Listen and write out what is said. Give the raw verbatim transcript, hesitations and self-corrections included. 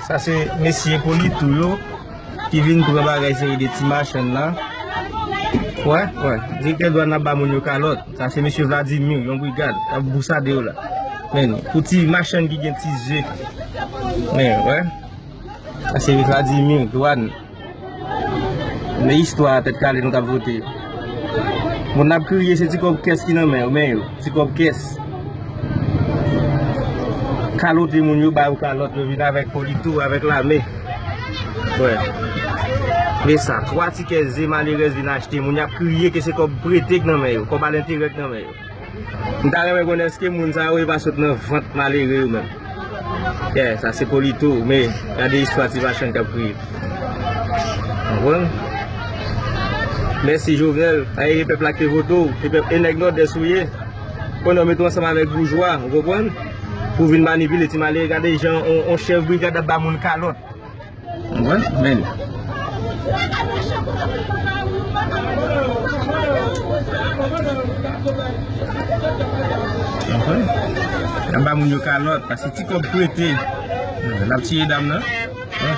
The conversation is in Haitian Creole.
Sa se mesye Polito yo ki vin pran bagay seri de ti machann la. Wè, wè. Direktè dwàn ap ba moun yo kalòt. Sa se mesye Vladimir, yon brigad, k ap bousade yo la. Men, pou ti machann ki gen ti ze. Men, wè. Sa se Vladimir, dwàn. Men istwa tèt kale nou t ap vote. Moun ap kriye se ti kòb kès ki nan men yo, men yo, ti kòb kès. Kalote moun yo, ba yo kalòt, yo vin avèk Polito, avèk lame. Wè. Men sa, twa ti kès ze malerèz vin achte, moun y ap kriye ke se kòb prete k nan men yo, kòb alenterè k nan men yo. M ta renmen konnen èske moun sa yo e pa sot nan vant malere yo menm. Yeah, sa se Polito, men gade istwa ti machann k ap kriye. Konprann? Mèsi Jovenel, a e pèp la ki te vote w, e pèp e nèg Nòdès ou ye. Konnen w mete w ansanm avèk boujwa, ou konprann? Pou vin manipile ti malere, gade jan on, on chèf brigad ap ba moun kalòt. Wè, men. Wè. N ap ba moun yo kalòt, paske ti kòb prete. N ap tiye dam nan. Wè.